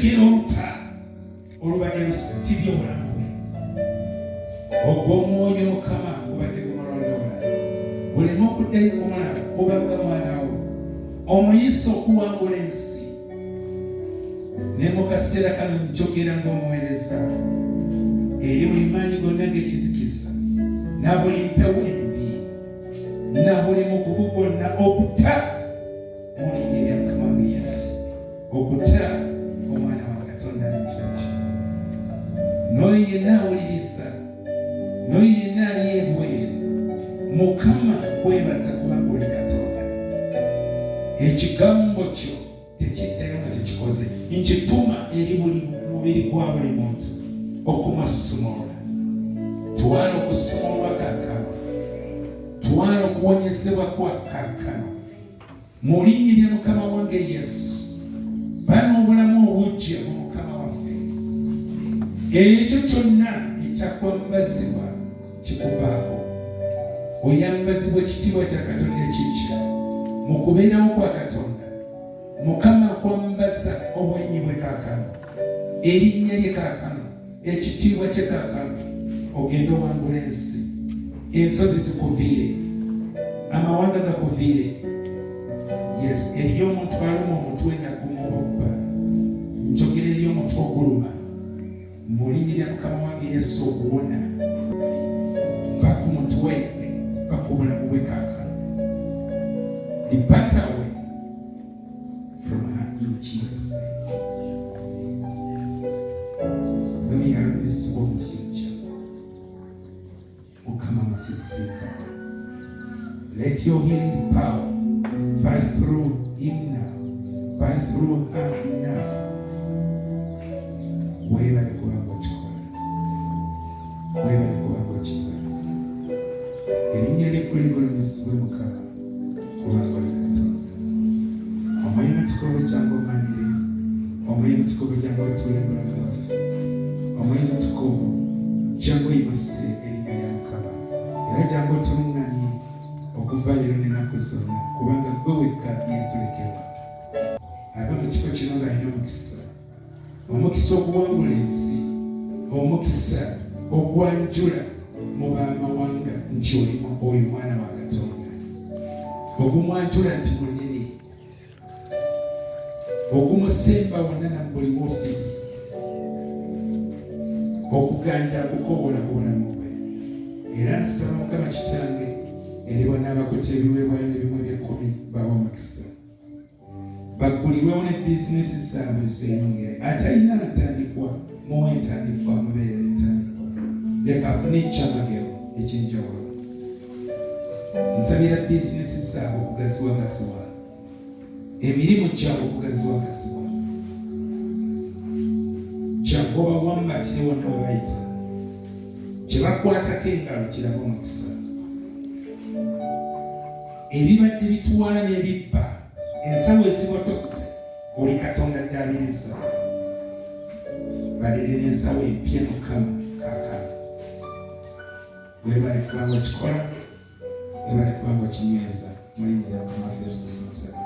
Njogera oluta olubadde lusibye obulamu bwe, ogwo omwoyo Mukama gubadde gumulondoola guleme okuddayo kumulaba, kubanga mwana wo omuyisa okuwangula ensi. Ne mu kaseera kano njogera ng'omuweereza eri buli maanyi gonna g'ekizikiza na buli mpewo embi na buli mugugu gwonna okuta mu linnya erya Mukama wange Yesu, okuta omwana wa Katonda ali mu kifo kino. N'oyo yenna awuliriza, n'oyo yenna ali ebweru, Mukama kwebaza kubanga oli Katonda. Ekigambo kyo tekiddayo nga tekikoze. Nkituma eri buli mubiri gwa buli muntu okumusumulula. Twala okusumululwa kaakano, twala okuwonyezebwa kwa kaakano mu linnya lya Mukama wange Yesu. Bana obulamu obuggya mu Mukama waffe. Ekyo kyonna ekyakwambazibwa kikuvaako, oyambazibwa ekitiibwa kya Katonda ekiggya mu kubeerawo kwa Katonda. Mukama akwambaza obwenyi bwe kaakano, erinnya lye kaakano, ekitiibwa kye kaakano, ogende owangula ensi, ensozi zikuviire, amawanga gakuviire. Yes, eriyo omuntu aluma omutwe nga gumubobba. Njogera eri omutwe oguluma mu linnya lya Mukama wange Yesu okuwona. Va ku mutwe gwe, va ku bulamu bwe kaakano. Depart away from her in Jesus' name. N'oyo alumizibwa omusujja, Mukama musisinkane. Let your healing power pass through him now, pass through her now. Weebale kubanga okikola, weebale kubanga okikwasa. Erinnya lye kuligulumizibwe Mukama, kubanga oli Katonda. Omwoyo Mutukuvu jangu omanyire, Omwoyo Mutukuvu jangu otuule mu bulamu bwaffe. Omwoyo Mutukuvu jangu oyimuse erinnya lya Mukama, era jangu otuluŋŋamye okuva leero n'ennaku zonna, kubanga ggwe wekka yetulekerwa. Ava mu kifo kino ng'alina omukisa, omukisa oguwangula ensi, omukisa ogwanjula mu b'amawanga nti oli oyo mwana wa Katonda, ogumwanjula nti munene, ogumusemba wonna na mu buli woofiisi, okuganja akukoowola ku bulamu bwe. Era nsaba Mukama Kitange eri bonna abakutte ebiweebwayo n'ebimu eby'ekkumi bawe omukisa, baggulirwewo ne bizinesi zaabwe zeeyongere. Atalina ntandikwa muwe entandikwa, mubeerere entandikwa, leka afune ekyamagero eky'enjawulo. Nsabira bizinesi zaabwe okugaziwagaziwa, emirimu gyabwe okugaziwagaziwa, jangu obawambatire wonna we bayita, kye bakwatako engalo kiraba omukisa. Ebibadde bitwala n'ebibba, ensawo ezibotose, oli Katonda ddaabiriza, babeere n'ensawo empya Mukama kaakano. Weebale kubanga okikola, weebale kubanga okinyweza mu linnya lya Mukama waffe Yesu Kristo.